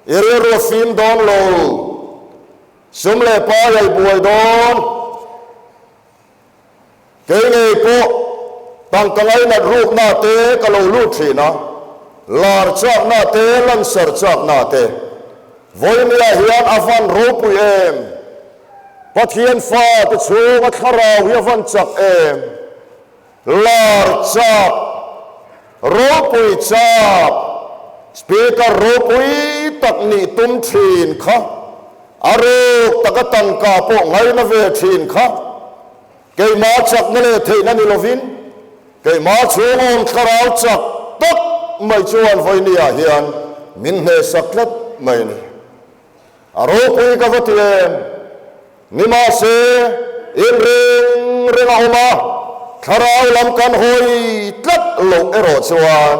S1: I rilru a fim dawn lo. Sum leh pai a i buai dawn. Kei ngei pawh tangka ngainat rukna te ka lo lut thin a, lar chakna te, lansar chakna te. Vawinia hian a van ropui em? Pathian fate chhunga thlarau hi a van chak em? Lar chak, ropui chak, Speaker ropui tak nih tum thin kha, a ruk taka tangka pawh ngaina ve thin kha, Keimah chakna leh theihna ni lovin, keimah chhungawm thlarau chak tak mai chuan vawinia hian min hnehsak tlat mai a ni. A ropui ka va ti em? Nimahse, inring reng a awm a, thlarau lam kan hawi tlat loh erawh chuan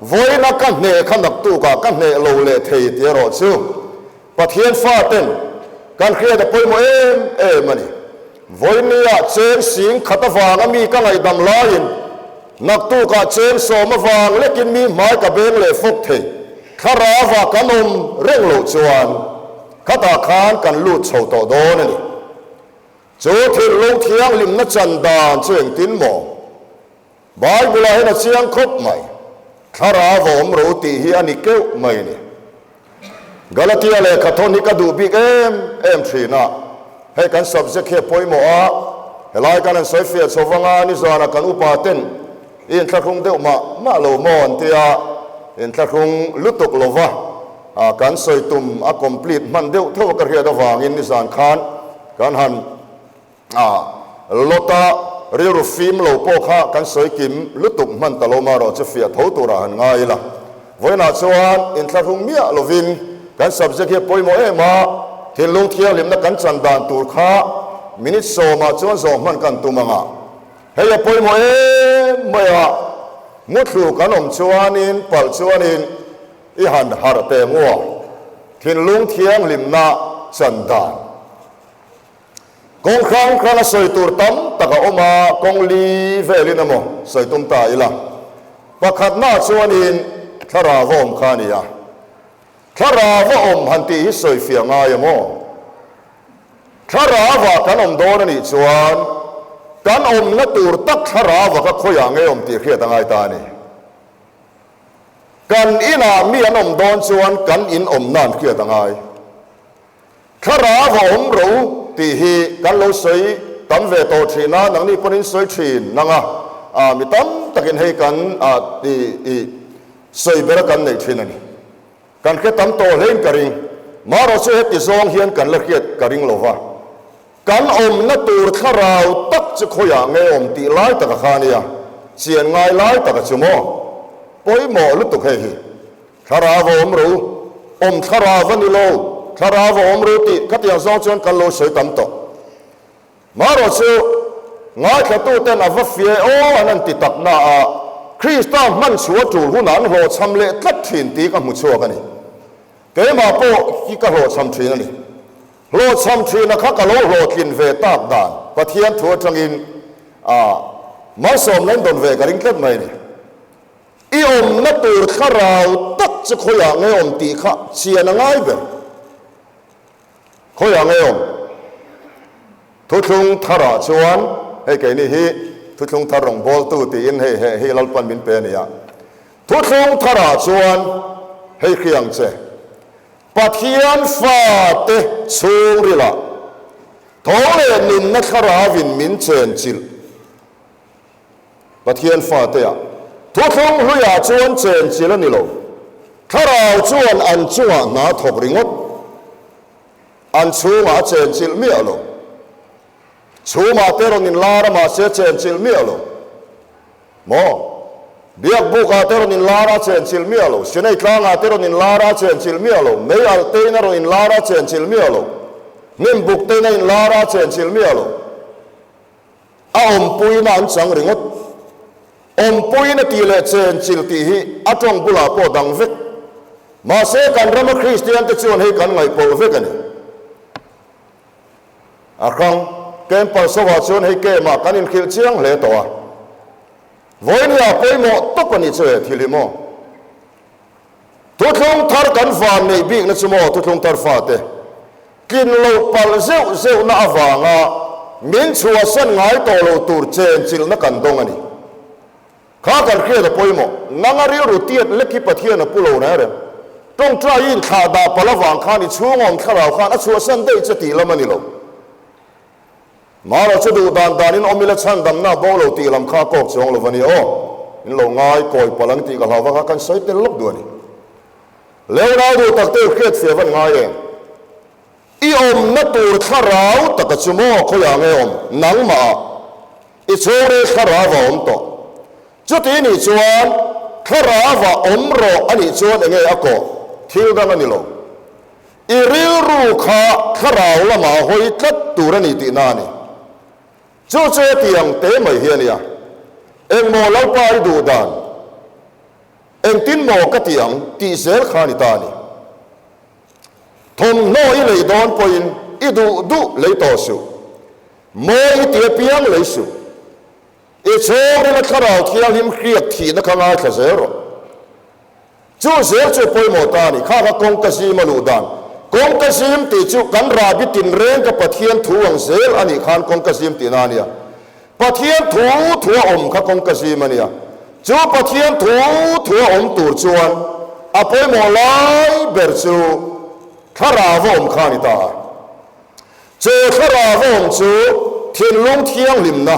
S1: vawiina ka hneh kha naktukah ka hneh lo leh thei tih erawh chu Pathian faten kan hriat a pawimawh em em a ni. Vawinia cheng sing khat avanga mi ka ngaihdam laiin naktukah cheng sawm avang lekin mi hmai ka beng leh fawk thei. Thlarauva kan awm reng loh chuan khatah khan kan lut chho tawh dawn a ni. Chu thinlung thianghlimna chan dan chu engtin maw? Bible-ah hian a chiang khawp mai. Thlarau a awm ro tih hi a ni keuh mai a ni. Galatia lehkhathawn hi ka duh bik em em thin a, hei kan subject hi a pawimawh a, helai kan han sawi fiah chho vang a, nizanah kan upa ten i inthlahrung deuh mah mah lo maw an tia, inthlahrung lutuk lo va, kan sawi tum a complete hman deuh theuh a ka hriat avangin nizan khan kan han A, Lota rilru fim lo pawh kha kan sawi kim lutuk hman ta lo marawh chu fiah tho turah han ngai ila. Vawiinah chuan inthlahrung miah lovin kan subject hi a pawimawh em a, thinlung thianghlimna kan chan dan tur kha minute sawmah chuan zawh hman kan tum ang a. Hei a pawimawh em mai a, muthlu kan awm chuanin palh chuanin i han harh teh ngua, thinlung thianghlimna chan dan. Kawng hrang hranga sawi tur tam tak a awm a, kawng li velin emaw sawi tum ta ila. Pakhatnaah chuanin thlarau a awm kha a ni a. Thlarau a awm han tih hi sawi fiah ngai emaw? Thlarauah kan awm dawn a nih chuan kan awmna tur tak thlarauah kha khawiah nge awm tih hriat a ngai ta a ni. Kan inah mi an awm dawn chuan kan in awmna an hriat a ngai. Thlarau a awm ro tih hi kan lo sawi tam ve tawh thin a, nangni pawn in sawi thin nang a, ah mi tam takin hei kan ah i i sawi ber a kan neih thin a ni. Kan hre tam tawh hlein ka ring. Marawh chu heti zawng hian kan la hriat ka ring lo va. Kan awmna tur thlarau tak chu khawiah nge awm tih lai taka kha nia, chian ngai lai taka chu maw? Pawimawh lutuk hei hi. Thlarau a awm ro, awm thlarau a ni lo, thlarau a awm ro tih khatiang zawng chuan kan lo sawi tam tawh. Marawh chu ngaithlatuten a va fia aw an han ti tak na a, Krista hman chhuah tul hunah an hlawhchham leh tlat thin tih ka hmu chhuak a ni. Keimah pawh hi ka hlawhchham thin a ni. Hlawhchham thina kha ka lo hlawhtlin ve tak dan Pathian thu atangin a malsawmna in dawn ve ka ring tlat mai a ni. I awmna tur thlarau tak chu khawiah nge awm tih kha chian a ngai ber. Khawiah nge awm? Thuthlung tharah chuan, hei keini hi thuthlung thar rawngbawltu tiin hei he hi Lalpan min pe a ni a. Thuthlung tharah chuan hei hri ang che, Pathian fate chhungrilah tho leh nunna thlarauin min chenchilh. Pathian fatea thuthlung hluiah chuan chenchilh a ni lo. Thlarau chuan an chungah hna thawk ringawt. An chhungah a chenchilh miah lo. Chhumah te rawn inlar a mahse a chenchilh miah lo. Maw? Biakbukah te rawn inlar a chenchilh miah lo. Sinai tlangah te rawn inlar a chenchilh miah lo. Mei alh tein a rawn inlar a chenchilh miah lo. Hnimbuk tein a inlar a chenchilh miah lo. A awmpuiin a an chang ringawt. Awmpuiin a tih leh chenchilh tih hi a tawng bulah pawh dang vek. Mahse kan rama Kristiante chuan hei kan ngaihpawlh vek a ni. A hrang campus ho ah chuan hei camp ah kan inhrilh chiang hle tawh a. Vawinia pawimawh tawp a nih chu he thil hi maw? Thuthlung thar kan van neih bikna chu maw thuthlung thar fate tlin loh palh zeuh zeuhna avanga min chhuahsan ngai tawh lo tur chenchilhna kan dawng a ni. Kha kan hriat a pawimawh. Nanga rilru tiat lek hi Pathian a pu lo reng reng. Tawngtai i inthlah dah palh avang khan i chhungawm thlarau khan a chhuahsan daih che tih lam a ni lo. Mara chu duh dan danin awm ila chhandamna a bo lo tih lam kha a kawk chuang lo va ni aw. In lo ngai kawi palh ang tih ka hlau va kha kan sawi tel lawk duh a ni. Leonau duh tak te u hriat fiah van ngai em? I awmna tur thlarau taka chu maw khawiah nge awm? Nangmah ah i chhungril thlarau a awm tawh. Chuti nih chuan thlarau ah awm rawh a nih chuan enge a kawh? Thil dang a ni lo. I rilru kha thlarau lamah a hawi tlat tur a ni tihna a ni. Chu chu hetiang te mai hi a nia. Engmaw Lalpa i duh dan? Engtin maw ka ti ang tih zel kha a ni ta a ni. Thawmhnaw i lei dawn pawhin i duh duh lei tawh suh. Mawi i ti apiang lei suh. I chhungrila thlarau thianghlim hriak thihna kha ngaithla zel rawh. Chu zel chu pawimawh ta a ni. Kha kha kawngka zim a luh dan. Kawngka zim tih chu kan rahbi tinreng ka Pathian thu ang zel a nih khan kawngka zim tihna a nia. Pathian thu thu a awm kha kawngka zim a nia. Chu Pathian thu thua awm tur chuan a pawimawh lai ber chu Thlarau a awm kha a ni ta a. Chu Thlarau a awm chu thinlung thianghlimna,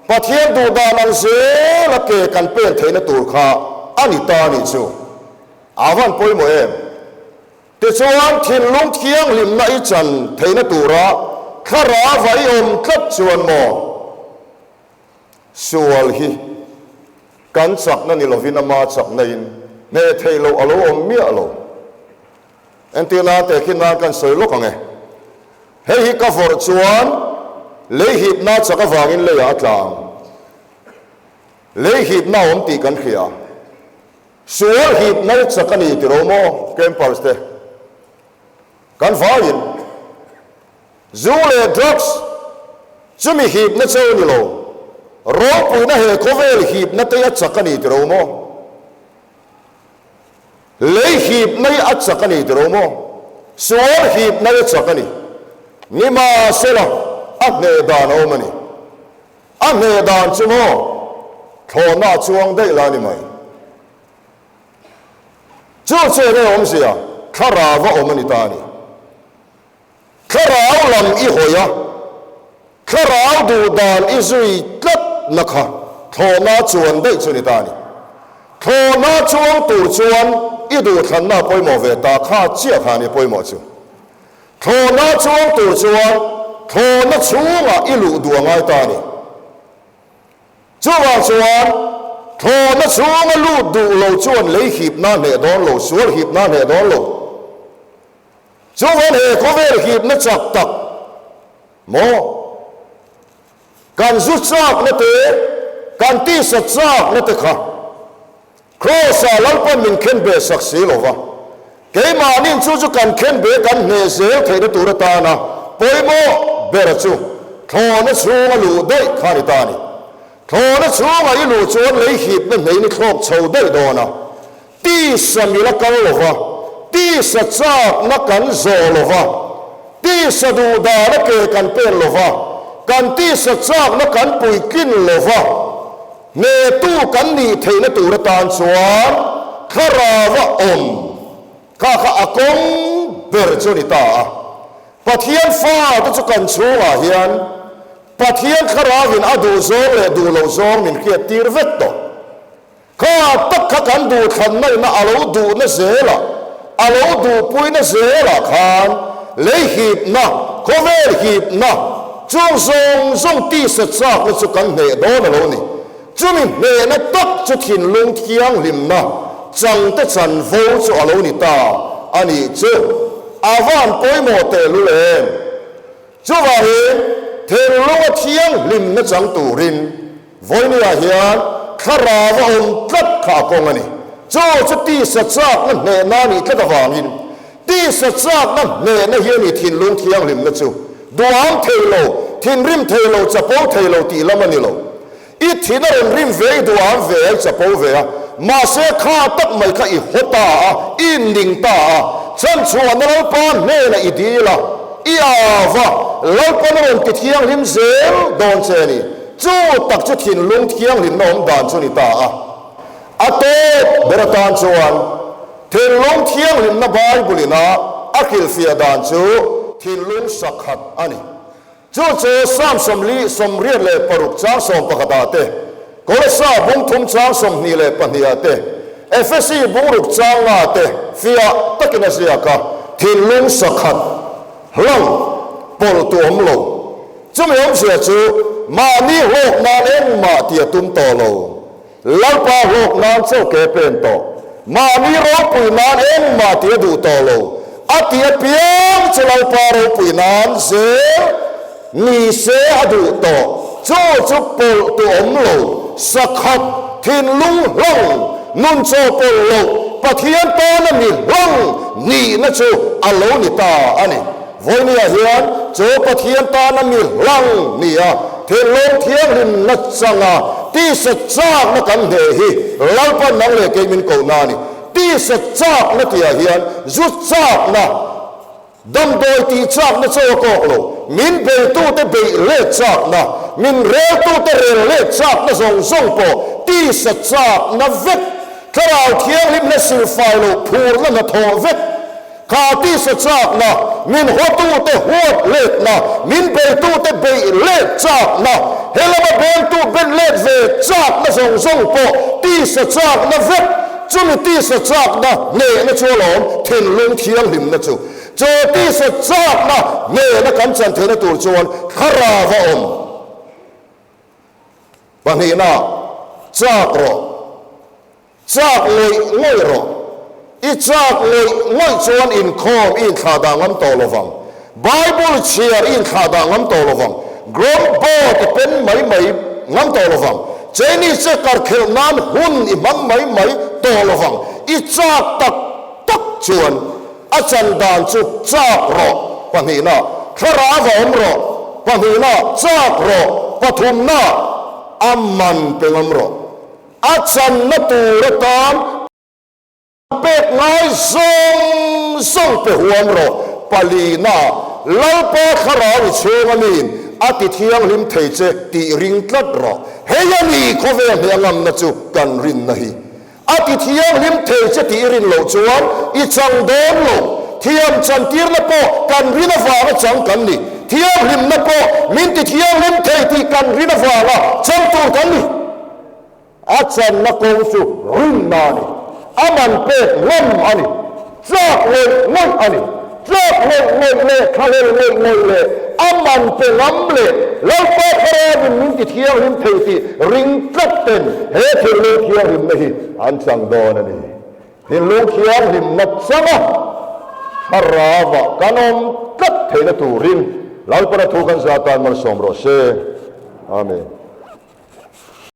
S1: Pathian duhdan ang zela ke kan pen theihna tur kha a ni ta a nih chu. A van pawimawh em? Tichuan thinlung thianghlimna i chan theihna tura Thlarau a i awm tlat chuan maw? Sual hi kan chakna ni lovin ama chakna in hneh theih loh a lo awm miah lo. Entir nan tehkhin nan kan sawi lawk ang e. Hei hi ka vawrh chuan lei hipna chak avangin leiah a tla ang. Lei hipna a awm tih kan hria. Sual hipna i chak a ni tiro maw campers te? Kan vaiin. Zu leh drugs chumi hipna cheu ni lo, ropuina he khawvel hipna te a chak a ni tiro maw? Lei hipna hi a chak a ni tiro maw? Sual hipna hi a chak a ni. Nimahsela, a hneh dan a awm a ni. A hneh dan chu maw? Thlawhna a chuang daih la ni mai. Chu chu enge awmzia? Thlarau a awm a ni ta a ni. Thlarau lam i hawi a, thlarau duh dan i zui tlatna kha thlawhna chuan daih chu ni ta a ni. Thlawhna chuang tur chuan i duhthlanna a pawimawh ve ta kha chiah kha a ni pawimawh chu. Thlawhna chuang tur chuan thlawhna chhungah i luh duh a ngai ta a ni. Chuvang chuan thlawhna chhunga lut duh lo chuan lei hipna hneh dawn lo, sual hipna hneh dawn lo. Chuvan he khawvel hipna chak tak maw? Kan zu chakna te, kan tisa chakna te kha Kraws-ah Lalpan min khen be sak si lo va, keimahnin chu chu kan khen be kan hneh zel theihna tur atana pawimawh bera chu thlawhna chhunga luh daih kha a ni ta a ni. Thlawhna chhunga i luh chuan lei hipna hneiin i thlawk chho daih dawn a, Tisa mil a kal lo va, tisa chakna kan zawh lo va, tisa duh dana ke kan pen lo va, kan tisa chakna kan puitlin lo va, hnehtu kan nih theihna tur atan chuan thlarau a awm kha kha a kawng ber chu a ni ta a. Pathian fate chu kan chhungah hian Pathian thlarauin a duh zawng leh duh loh zawng min hriattir vek tawh. Kha tak kha kan duhthlanna ina a lo duhna zelah, a lo duhpuina zelah khan lei hipna, khawvel hipna, chung zawng zawng tisa chakna chu kan hneh dawn a lo ni. Chumi hnehna tak chu thinlung thianghlimna changte chanvo chu a lo ni ta a nih chu. A van pawimawh tehlul em? Chuvangin, thinlunga thianghlimna chang turin vawinia hian thlarau a awm tlat kha a kawng a ni. Chu chu tisa chakna hnehna a nih tlat avangin, tisa chakna hnehna hi a ni thinlung thianghlimna chu. Duham thei lo, thinrim thei lo, chapo thei lo tih lam a ni lo. I thin a rawn rim ve, i duham ve a, i chapo ve a, mahse kha tak mai kha i haw ta a, i inning ta a, chhanchhuahna Lalpa hnenah i dil a, i au a, Lalpan a rawn ti thianghlim zel dawn che a ni. Chu tak chu thinlung thianghlimna awm dan chu ni ta a. A tawp ber atan chuan thinlung thianghlimna Bible ina a hrilhfiah dan chu thinlung sakhat a ni. Chu chu Psalm 48 chang 11 ah te, Kolosa bung thum chang 22 ah te, Efesi bung ruk chang nga te fiah takin a ziak a, thinlung sakhat, hlang, pawlh tu awm lo. Chumi awmzia chu mahni hlawk nan engmah tih a tum tawh lo. Lalpa hlawk nan chaw ke pen tawh. Mahni ropui nan engmah tih a duh tawh lo. A tih apiang chu Lalpa ropui nan zel ni se a duh tawh. Chu chu pawlh tu awm lo, sakhat, thinlung hlang, nun chaw pawlh loh, Pathian tana mi hlang nihna chu a lo ni ta a ni. Vawinia hian chu Pathian tana mi hlang ni a, thinlung thianghlimna changa tisa chakna kan hneh hi Lalpan nang leh kei min kohna a ni. Tisa chakna tihah hian zu chakna, damdawi tih chakna chaw a kawk lo, min beitute beih let chakna, min reltute rel let chakna zawng zawng pawh. Tisa châkna vek, Thlarau Thianghlimna silfai loh phurna hnathawh vek, kha tisa châkna, min huatute huat letna, min beitute beih let châkna, he lama bengtu ben let ve châkna zawng zawng pawh tisa châkna vek, chumi tisa châkna hnehna chu alawm thinlung thianghlimna chu. Chu tisa châkna hnehna kan chan theihna tur chuan Thlarau a awm. Pahnihna, Châk rawh. Châk ngawih ngawih rawh. I châk ngawih ngawih chuan inkhawm i inthlah dah ngam tawh lo vang. Bible chhiar i inthlah dah ngam tawh lo vang. Group board i pen mai mai ngam tawh lo vang. Chinese kar khelh nan hun i hmang mai mai tawh lo vang. I châk tak tak chuan A chan dan chu chak rawh, pahnihna, thlarau a awm rawh, pahnihna, chak rawh, pathumna, a man pe ngam rawh. A channa tur atan pek ngai zawng zawng pe huam rawh, palina, Lalpa thlarau i chhung a min a ti thianghlim thei che tih ring tlat rawh. Hei a ni khawvel hne a ngamna chu kan rinna hi. A ti thianghlim thei che tih i rin loh chuan i chang dawn lo. Thiam chantirna pawh kan rin avanga chang kan ni. Thianghlimna pawh min ti thianghlim thei tih kan rin avanga chang tur kan ni. A channa kawng chu rinna a ni. A man pek ngam a ni. Tlak ngawih ngawih a ni. Tlak ngawih ngawih leh thlahlel ngawih ngawih leh a man pe ngam leh Lalpa Thlarauin min ti thianghlim thei tih ring tlat ten he thinlung thianghlimna hi an chang dawn a ni. Thinlung thianghlimna changa Thlarauah kan awm tlat theihna turin Lalpana thu kan zah tan malsawm rawh se. Amen.